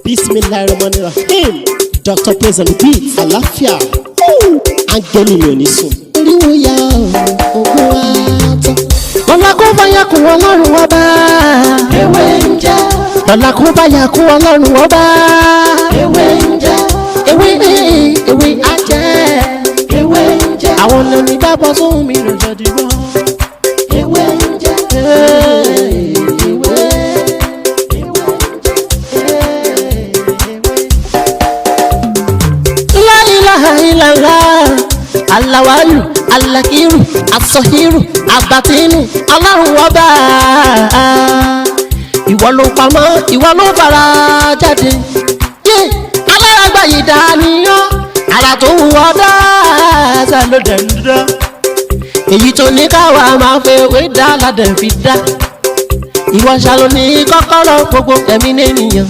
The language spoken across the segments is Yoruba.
Bismillahirrahmanirrahim. Dr. Praise on the beat. Àlàáfíà. Áńgẹ́lì mi ò ní sùn. Oríwo ya ògùn wa tán. Lọ́la kó bá yà kún Ọlọ́run ọba. Ewé ń jẹ́. Lọ́la kó bá yà kún Ọlọ́run ọba. Ewé ń jẹ́. Ewé ewé á jẹ́. Ewé ń jẹ́. Àwọn lóní dábọ̀ sóhun mi rẹ̀ jọ̀dí wọ́n. Ewé ń jẹ́. Ewé. La ilaha illallah. Alawalu, alakiru, asọhiru, abatinu, Ọlọ́run ọba. Ìwọ ló pamọ́, ìwọ ló fara jáde. Yé alárágbá yìí dániyán, ara tó wù ọ́ dáadáa ló dẹ̀ ń dán. Èyí tó ní káwa máa fẹ́ wé dá ládẹ̀ fi dá. Ìwọ ṣàlò ní kọ́kọ́rọ́ gbogbo ẹ̀mí nìyẹn.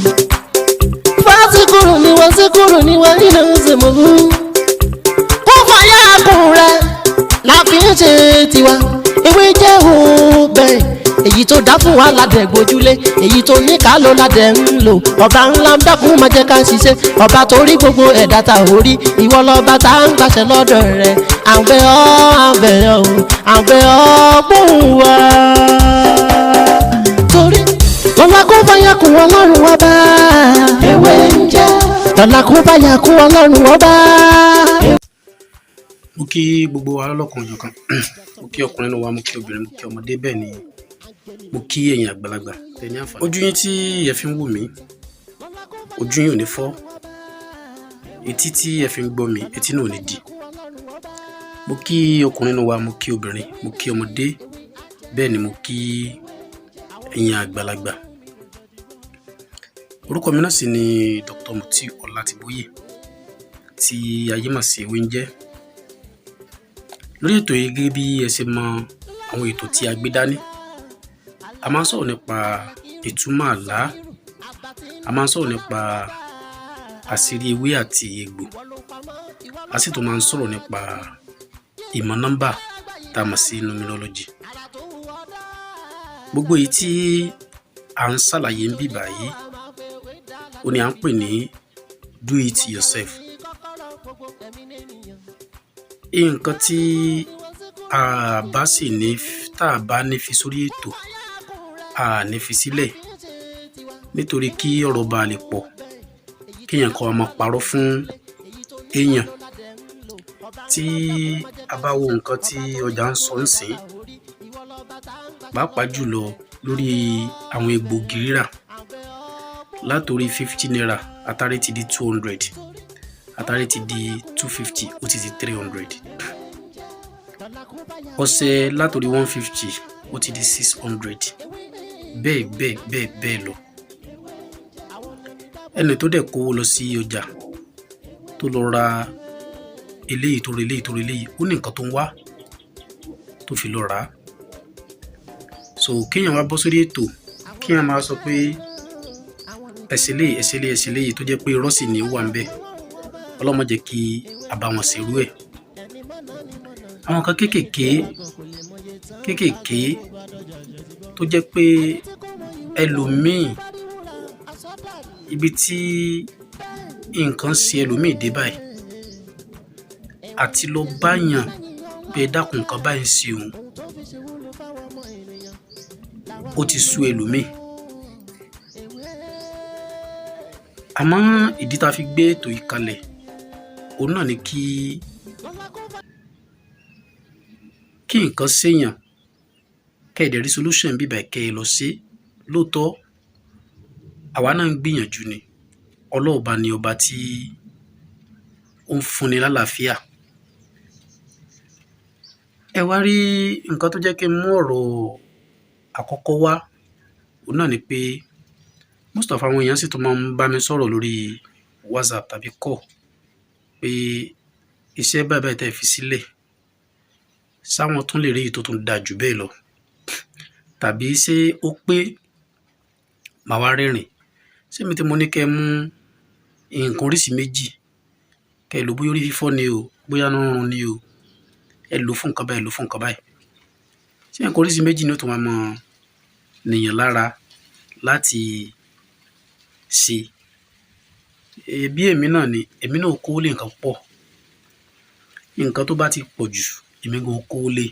Fásikúrú ni wọ́n síkúrú ni wọ́n nínú ìsìnkú. Kó fàyà kùn rẹ̀ la fi ń ṣe tiwa. Ewé jẹ́ òun bẹ́ẹ̀. Èyí tó dá fún wa ládẹ̀ gbójúlé. Èyí tó ní ká ló ládẹ̀ ń lò. Ọba ńlá ń dákun máa jẹ́ ká ṣiṣẹ́. Ọba tó rí gbogbo ẹ̀dá ta ò rí. Ìwọ lọ́ba tá ń gbàṣẹ lọ́dọ̀ rẹ̀. À ń bẹ̀ ọ́, à ń bẹ̀ ọ́, à ń bẹ̀ ọ́ gbóhùn wa. Torí lọ́la kó fàyà kùn Ọlọ́run ọba. Ewé ń jẹ́. Lọ́la kó fàyà kún Ọlọ́run ọba. Mo kí gbogbo wa lọ́lọ́kan òjọ̀kan. Mo kí ọkùnrin nínú wa, mo kí obìnrin, mo kí ọmọdé, bẹ́ẹ̀ ni mo kí ẹ̀yin àgbàlagbà tẹ́ ní àǹfààní. Ojú yín tí ẹ fi ń wò mí, ojú yín ò ní fọ́. Etí tí ẹ fi ń gbọ́ mi, etí náà ò ní di. Mo kí ọkùnrin nínú wa, mo kí obìnrin, mo kí ọmọdé, bẹ́ẹ̀ ni mo kí ẹ̀yin àgbàlagbà. Orúkọ mi náà sì ni Dr. Mutiu Ọlátìbóyè tí ayé mọ̀ sí Ewé ń jẹ́. Lórí ètò yìí, gẹ́gẹ́ bí ẹ ṣe mọ àwọn ètò tí a gbé dání, a máa ń sọ̀rọ̀ nípa ìtumọ̀ àlá, a máa ń sọ̀rọ̀ nípa àṣírí ewé àti egbò, a sì tún máa ń sọ̀rọ̀ nípa ìmọ̀ nọ́mbà tá a mọ̀ sí numerology. Gbogbo èyí tí à ń ṣàlàyé ń bì báyìí, ó ní à ń pè ní do it yourself. Nǹkan tí a bá sì ní, tá a bá ní fi sórí ètò, a ní fi sílẹ̀ nítorí kí ọ̀rọ̀ bá lè pọ̀, kéèyàn kan máa parọ́ fún èèyàn. Tí a bá wo nǹkan tí ọjà ń sọ ńsìn, pàápàá jùlọ lórí àwọn egbògi rírà, látòrí 50 naira, atare ti di 200, atare ti di 250, ó ti di 300. Ọṣẹ látòrí 150, ó ti di 600, bẹ́ẹ̀ bẹ́ẹ̀ bẹ́ẹ̀ bẹ́ẹ̀ lọ. Ẹni tó dẹ̀ kówó lọ sí ọjà tó lọ ra eléyìí, tó ra eléyìí, tó ra eléyìí, ó ní nǹkan tó ń wá tó fi lọ rà á. So kéèyàn wá bọ́ sórí ètò, kéèyàn máa sọ pé ẹsẹ̀ léyìí, ẹsẹ̀ léyìí, ẹsẹ̀ léyìí, tó jẹ́ pé irọ́ sì ni ó wà ń bẹ̀, Ọlọ́run má jẹ́ kí a bá wọn ṣerú ẹ̀. Àwọn kan kéékèèké kéékèèké tó jẹ́ pé ẹlòmíì, ibi tí nǹkan ṣe ẹlòmíì dé báyìí, àti lọ báyàn pé ẹ dákun, nǹkan báyìí ń ṣe òun, ó ti sú ẹlòmíì. Àmọ́ ìdí tá a fi gbé ètò yìí kalẹ̀, òun náà ni kí nǹkan ṣèyàn, kẹ́ ẹ̀ dẹ̀ rí solution bíbà, kẹ́ ẹ lọ ṣe. Lóòótọ́ àwa náà ń gbìyànjú ni. Ọlọ́ọ̀ba ni ọba tí ó ń fúnni lálàáfíà. Ẹ wá rí nǹkan tó jẹ́ kí n mú ọ̀rọ̀ àkọ́kọ́ wá, òun náà ni pé most of àwọn èèyàn sì tún máa ń bá mi sọ̀rọ̀ lórí WhatsApp tàbí call pé iṣẹ́ báyìí báyìí tẹ́ ẹ fi sílẹ̀, sáwọn tún lè rí èyí tó tún dáa jù bẹ́ẹ̀ lọ, tàbí ṣé ó pé? Màá wá rẹ́rìn. Ṣé mi tí mo ní kẹ́ ẹ mú nǹkan oríṣi méjì, kẹ́ ẹ lò, bóyá orí fífọ́ ni o, bóyá inú rírun ni o, ẹ lò fún nǹkan báyìí, ẹ lò fún nǹkan báyìí. Ṣé nǹkan oríṣi méjì ni ó tún máa mọ nìyàn lára láti ṣe? Bí èmi náà ni, èmi náà ò kówó lé nǹkan púpọ̀. Nǹkan tó bá ti pọ̀ jù, èmi gan ò kówó lé.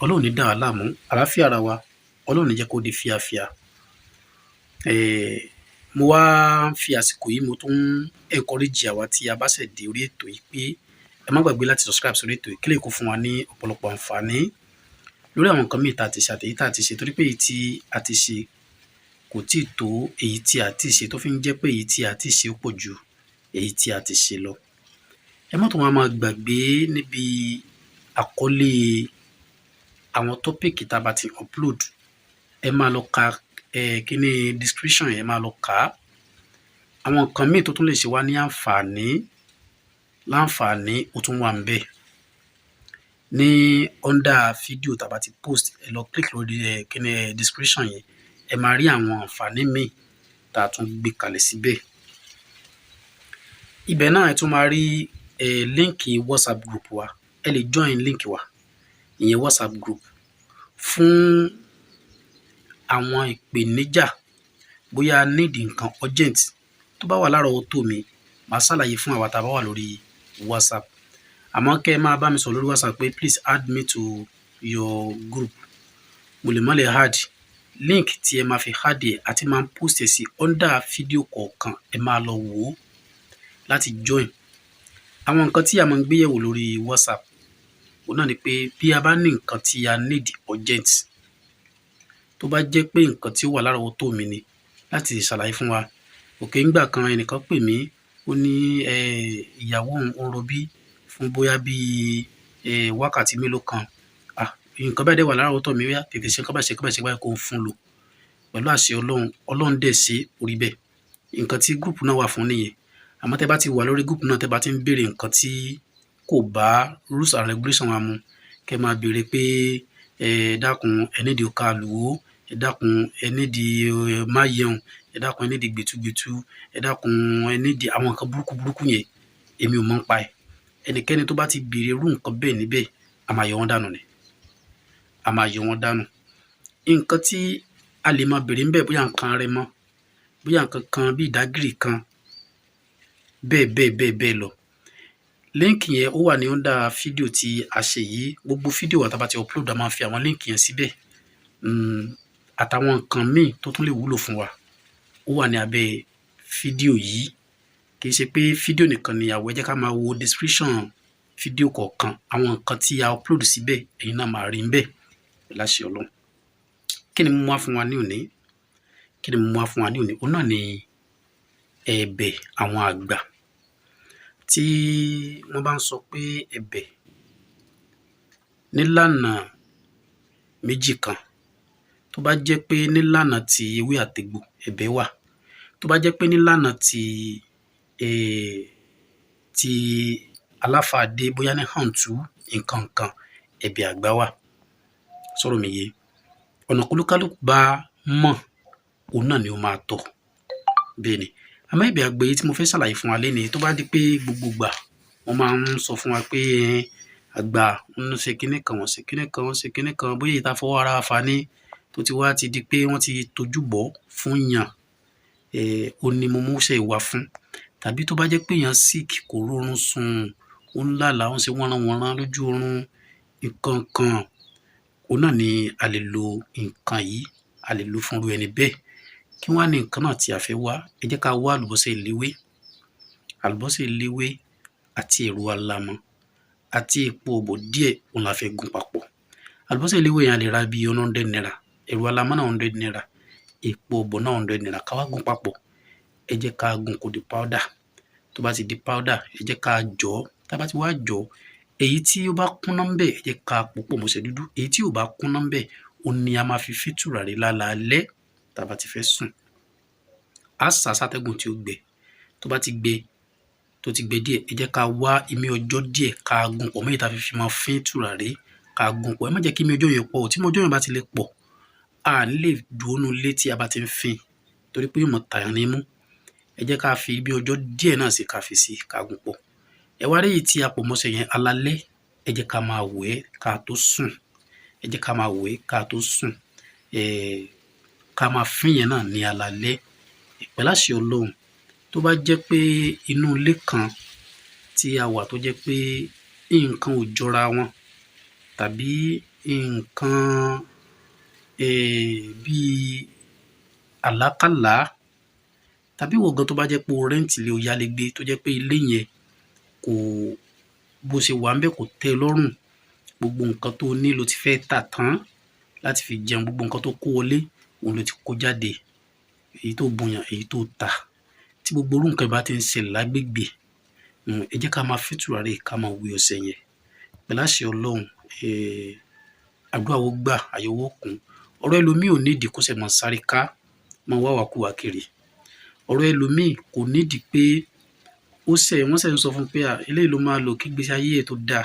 Ọlọ́run ò ní dà wá láàmú, àlàáfíà ara wa, Ọlọ́run ò ní jẹ́ kó di fíafíà. Mo wá ń fi àsìkò yìí, mo tún encourage àwa tí a bá ṣẹ̀ dé orí ètò yìí pé ẹ má gbàgbé láti subscribe sórí ètò yìí kí lè kó fún wa ní ọ̀pọ̀lọpọ̀ àǹfààní lórí àwọn nǹkan míì tá a ti ṣe àti èyí tá a ti ṣe, torí pé èyí tí a ti ṣe kò tíì tó èyí tí a ti ṣe, tó fi ń jẹ́ pé èyí tí a ti ṣe ó pọ̀ ju èyí tí a ti ṣe lọ. Ẹ má tún wá máa gbàgbé níbi àkọlé àwọn topic tá a bá ti upload, ẹ máa lọ ka kíní description yẹn, ẹ máa lọ kà á. Àwọn nǹkan míì tó tún lè ṣe wá ní àǹfààní láǹfààní, ó tún wà ńbẹ̀ ní under fídíò tá a bá ti post. Ẹ lọ click lórí kíní description yẹn, ẹ máa rí àwọn àǹfààní míì tá a tún gbé kalẹ̀ síbẹ̀. Ibẹ̀ náà ẹ tún máa rí link WhatsApp group wa. Ẹ lè join link wa, ìyẹn WhatsApp group, fún àwọn ìpèníjà, bóyá a need nǹkan urgent tó bá wà lárọ̀ọ́wọ́tó mi, màá ṣàlàyé fún àwa tá a bá wà lórí WhatsApp. Àmọ́ kẹ́ ẹ máa bá mi sọ̀rọ̀ lórí WhatsApp pé "Please add me to your group", mo lè má lè add. Link tí ẹ máa fi add ẹ̀ àti máa ń post ẹ̀ sí under fídíò kọ̀ọ̀kan, ẹ máa lọ wò ó láti join. Àwọn nǹkan tí a máa ń gbé yẹ̀wò lórí WhatsApp, òun náà ni pé bí a bá ní nǹkan tí a need urgent, tó bá jẹ́ pé nǹkan tí ó wà lárọ̀ọ́wọ́tó mi ni láti ṣàlàyé fún wa. Òkè ńgbà kan, ẹnìkan pè mí, ó ní ìyàwó òun ó ń rọbí fún bóyá bí wákàtí mélòó kan. Ah, nǹkan báyìí dẹ̀ wà lárọ̀ọ́wọ́tó mi, ó yá, tètè ṣe nǹkan báyìí, ṣe nǹkan báyìí, ṣe nǹkan báyìí, kó o fún un lò. Pẹ̀lú àṣẹ Ọlọ́run, Ọlọ́run dẹ̀ ṣe ó rí bẹ́ẹ̀. Nǹkan tí group náà wà fún nìyẹn. Àmọ́ tẹ́ bá ti wà lórí group náà, tẹ́ bá ti ń béèrè nǹkan tí kò bá rules and regulation wa mu, kẹ́ máa béèrè pé ẹ dákun, ẹ need ọ̀ka àlùwó, ẹ dákun, ẹ need máyẹun, ẹ dákun, ẹ need gbẹtugbẹtu, ẹ dákun, ẹ need àwọn nǹkan burúkú burúkú yẹn, èmi ò mọ̀ nípa ẹ̀. Ẹnikẹ́ni tó bá ti béèrè irú nǹkan bẹ́ẹ̀ níbẹ̀, a máa yọ wọ́n dànù ni, a máa yọ wọ́n dànù. Nǹkan tí a lè máa béèrè ńbẹ̀, bóyá nǹkan arẹmọ, bóyá nǹkan kan bí ìdágìrì kan, bẹ́ẹ̀ bẹ́ẹ̀ bẹ́ẹ̀ bẹ́ẹ̀ lọ. Link yẹn, ó wà ní under fídíò tí a ṣe yìí. Gbogbo fídíò wa tá a bá ti upload, a máa fi àwọn link yẹn síbẹ̀, àtàwọn nǹkan míì tó tún lè wúlò fún wa, ó wà ní abẹ́ fídíò yìí. Kì í ṣe pé fídíò nìkan ni àwọ̀. Ẹ jẹ́ ká máa wo description fídíò kọ̀ọ̀kan, àwọn nǹkan tí a upload síbẹ̀, ẹ̀yin náà máa rí ńbẹ̀ láṣẹ Ọlọ́run. Kí ni mo mú wá fún wa ní òní? Kí ni mo mú wá fún wa ní òní? Òun náà ni ẹ̀bẹ̀ àwọn àgbà. Tí wọ́n bá ń sọ pé ẹ̀bẹ̀ nílànà méjì kan, tó bá jẹ́ pé nílànà ti ewé àtegbò, ẹ̀bẹ̀ wà. Tó bá jẹ́ pé nílànà ti aláfàdé, bóyá ní hàǹtú nǹkan kan, ẹ̀bẹ̀ àgbà wà. Sọ̀rọ̀ mi yé? Ọ̀nà kólúkálùkù bá mọ̀, òun náà ni ó máa tọ̀. Bẹ́ẹ̀ ni. Àmọ́ ẹ̀bẹ̀ àgbà yìí tí mo fẹ́ ṣàlàyé fún wa lénìí, tó bá di pé gbogbo ìgbà wọ́n máa ń sọ fún wa pé àgbà ń ṣe kinní kan, wọ́n ṣe kinní kan, wọ́n ṣe kinní kan, bóyá èyí tá a fọwọ́ ara wa fà ní tó ti wá ti di pé wọ́n ti tojú bọ̀ fún yàn, ó ní mo mú ṣe wá fún. Tàbí tó bá jẹ́ pé èèyàn sick, kò rórun sùn, ó ń lálàá, ó ń ṣe wọ́nranwọ̀nran lójú oorun, nǹkan kan, òun náà ni a lè lo nǹkan yìí, a lè lò fún irú ẹni bẹ́ẹ̀. Kí wá ní nǹkan náà tí a fẹ́ wá? Ẹ jẹ́ ká wá àlùbọ́sà eléwé, àlùbọ́sà eléwé àti èrò alamọ àti èpo ọ̀bọ̀ díẹ̀, òun la fẹ́ gún papọ̀. Àlùbọ́sà eléwé yẹn, a lè ra bíi ₦100, èrò alamọ náà ₦100, èpo ọ̀bọ̀ náà ₦100, ká wá gún papọ̀. Ẹ jẹ́ ká gún kó di powder. Tó bá ti di powder, ẹ jẹ́ ká jọ̀ ọ́. Tá a bá ti wá jọ̀ ọ́, èyí tí ó bá kúnná ńbẹ̀, ẹ jẹ́ ká pò pọ̀ mọ́ṣẹ dúdú. Èyí tí ò bá kúnná ńbẹ̀, òun ni a máa fi fín tùràrí lálaalẹ́ tá a bá ti fẹ́ sùn. Á sá sátẹ́gùn tí ó gbẹ. Tó bá ti gbẹ, tó ti gbẹ díẹ̀, ẹ jẹ́ ká wá imí ọjọ́ díẹ̀, ká gún pọ̀ mọ́ èyí tá a fi fi máa fín tùràrí, ká gún pọ̀. Ẹ má jẹ́ kí imí ọjọ́ yẹn pọ̀. Tí imí ọjọ́ yẹn bá ti lè pọ̀, a ní lè dúró nínú ilé tí a bá ti ń fín, torí pé yóò máa tàyàn nímú. Ẹ jẹ́ ká fi bí ọjọ́ díẹ̀ náà sí, ká fi sí, ká gún pọ̀. Ẹ wá rí èyí tí a pò mọ́ṣẹ yẹn, alalẹ́, ẹ jẹ́ ká máa wẹ̀ ká tó sùn. Ẹ jẹ́ ká máa wẹ̀ ká tó sùn. Ká máa fín yẹn náà ní alalẹ́. Pẹ̀lú àṣẹ Ọlọ́run. Tó bá jẹ́ pé inú ilé kan tí a wà tó jẹ́ pé nǹkan ò jọra wọn tàbí nǹkan bíi àlákàlá, tàbí ìwọ gan tó bá jẹ́ pé o rent ilé, o yálégbé, tó jẹ́ pé ilé yẹn kò bó ṣe wà ńbẹ̀ kò tẹ́ ẹ lọ́rùn, gbogbo nǹkan tó o ní lo ti fẹ́ tà tán láti fi jẹun, gbogbo nǹkan tó kó wọlé òun ló ti kó jáde, èyí tó bùnyàn, èyí tó tà. Tí gbogbo irú nǹkan bá ti ń ṣẹlẹ̀ lágbègbè, ẹ jẹ́ ká máa fín tùràrí, ká máa wẹ ọṣẹ yẹn. Pẹ̀lú àṣẹ Ọlọ́run, àdúrà ó gbà, ayọ̀ wa ó kún. Ọ̀rọ̀ ẹlòmíì ò nídìí kó ṣẹ̀ máa sáré ká, máa wá ìwàkuwà kiri. Ọ̀rọ̀ ẹlòmíì kò nídìí pé ó ṣẹ̀, wọ́n ṣẹ̀ ń sọ fún un pé à, eléyìí ló máa lò kí ìgbésí ayé ẹ̀ tó dáa,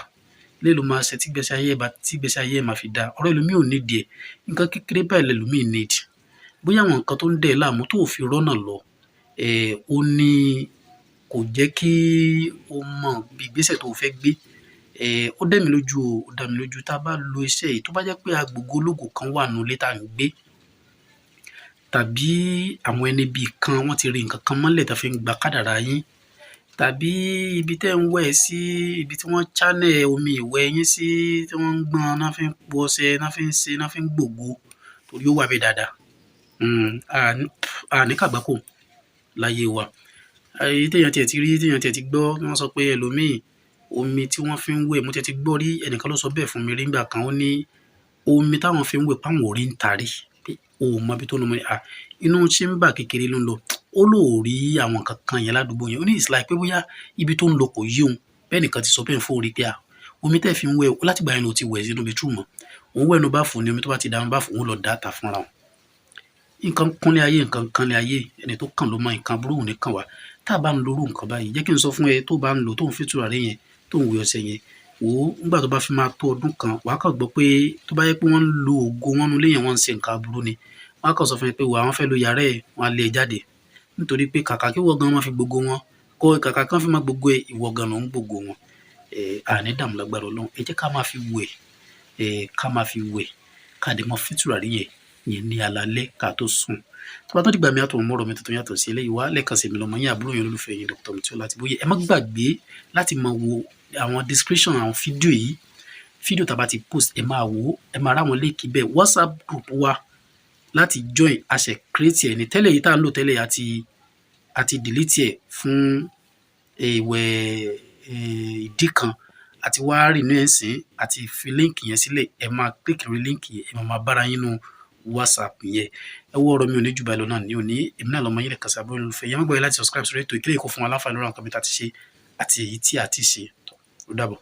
eléyìí ló máa ṣe tí ìgbésí ayé ẹ̀ máa fi dáa. Ọ̀rọ̀ ẹlòmíì ò nídìí ẹ̀. Nǹkan kékeré báyìí lẹlòmíì need. Bóyá àwọn nǹkan tó ń dẹ̀ ẹ́ láàmú tó ò fi rọ́nà lọ, ó ní kò jẹ́ kí o mọ bí ìgbésẹ̀ tó o fẹ́ gbé. Ó dá mi lójú o, ó dá mi lójú tá a bá lo iṣẹ́ yìí, tó bá jẹ́ pé agbègbè ológo kan wà nínú ilé tá à ń gbé, tàbí àwọn ẹni bí kan wọ́n ti rí nǹkan kan mọ́lẹ̀ tá fi ń gba kádàrá yín, tàbí ibi tẹ́ ń wẹ̀ sí, ibi tí wọ́n channel omi ìwẹ̀ yín sí, tí wọ́n ń gbọ́n, ná fi ń po ọṣẹ, ná fi ń ṣe, ná fi ń gbògo, torí ó wà bẹ́ẹ̀ dáadáa. A ní kàgbákò láyé wa. Èyí téèyàn tiẹ̀ ti rí, téèyàn tiẹ̀ ti gbọ́, wọ́n sọ pé ẹlòmíì omi tí wọ́n fi ń wẹ̀, mo tiẹ̀ ti gbọ́ rí, ẹnìkan ló sọ bẹ́ẹ̀ fún mi rí nígbà kan, ó ní omi táwọn fi ń wẹ̀ páwọn ò rí ń ta rí, pé o ò mọ ibi tó ń lọ mọ́, à, inú chamber kékeré ló ń lọ, ó lóò rí àwọn nǹkan kan yẹn ládùúgbò yẹn. Ó ní it's like pé bóyá ibi tó ń lọ kò yé òun. Bẹ́ẹ̀ nìkan ti sọ bẹ́ẹ̀ fún òun rí pé à, omi tẹ́ fi ń wẹ̀, láti ìgbà yẹn ló ti wẹ̀ sínú bathroom mọ́. Òun wẹ̀ nínú báàfù ni, omi tó bá ti dà nínú báàfù, òun lọ dà á ta fúnra òun. Nǹkan kúnlé ayé, nǹkan kanlé ayé, ẹni tó kàn ló mọ, nǹkan burú ò ní kàn wá. Tá a bá ń lo irú nǹkan báyìí, jẹ́ kí n sọ fún ẹ, tó bá ń lò, tó ń fi tùràrí yẹn, tó ń wẹ ọṣẹ yẹn, wò ó, nígbà tó bá fi máa tó ọdún kan, wàá kàn gbọ́ pé tó bá jẹ́ pé wọ́n ń lo ògo wọn nínú ilé yẹn, wọ́n ń ṣe nǹkan aburú ni. Wọ́n á kàn sọ fún ẹ pé wò, àwọn fẹ́ lo yàrá ẹ, wọ́n á lé ẹ jáde. Nítorí pé kàkà kí ìwọ gan máa fi gbogbo wọn, kó kàkà kí wọ́n fi máa gbogbo ẹ, ìwọ gan ló ń gbogbo wọn. A ní dààmú lágbára Ọlọ́run. Ẹ jẹ́ ká máa fi wẹ̀, ká máa fi wẹ̀, ká dẹ̀ máa fín tùràrí yẹn, yẹn ní alalẹ́ ká tó sùn. Tó bá tó dìgbà mi, àtún mú ọ̀rọ̀ mi tuntun yàtọ̀ sí eléyìí wá lẹ́ẹ̀kan sí mi lọ́mọ yín, àbúrò yín, olólùfẹ́ yín, Dr. Mutiu Ọlátìbóyè. Ẹ má gbàgbé láti máa wo àwọn description àwọn fídíò yìí. Fídíò tá a bá ti post, ẹ máa wò ó, ẹ máa ráwọn link bẹ́ẹ̀. WhatsApp group wa láti join, a ṣẹ̀ create ẹ̀ ní tẹ́lẹ̀, yìí tá à ń lò tẹ́lẹ̀, àti delete ẹ̀ fún ìwẹ̀ ìdí kan, àti wá renew ẹ̀ sìn, àti fi link yẹn sílẹ̀. Ẹ máa click lórí link yẹn, ẹ máa máa bára yín nínú WhatsApp yẹn. Ẹ wo, ọ̀rọ̀ mi ò ní jù báyìí lọ náà ní òní. Èmi náà lọmọ yín lẹ́ẹ̀kan sí, àbúrò olólùfẹ́ yín. Ẹ má gbàgbé láti subscribe sórí ètò ìkílẹ̀ kó fún wa láǹfààní lórí àwọn nǹkan mi tá a ti ṣe àti èyí tí a ti ṣe. Ó dàbọ̀.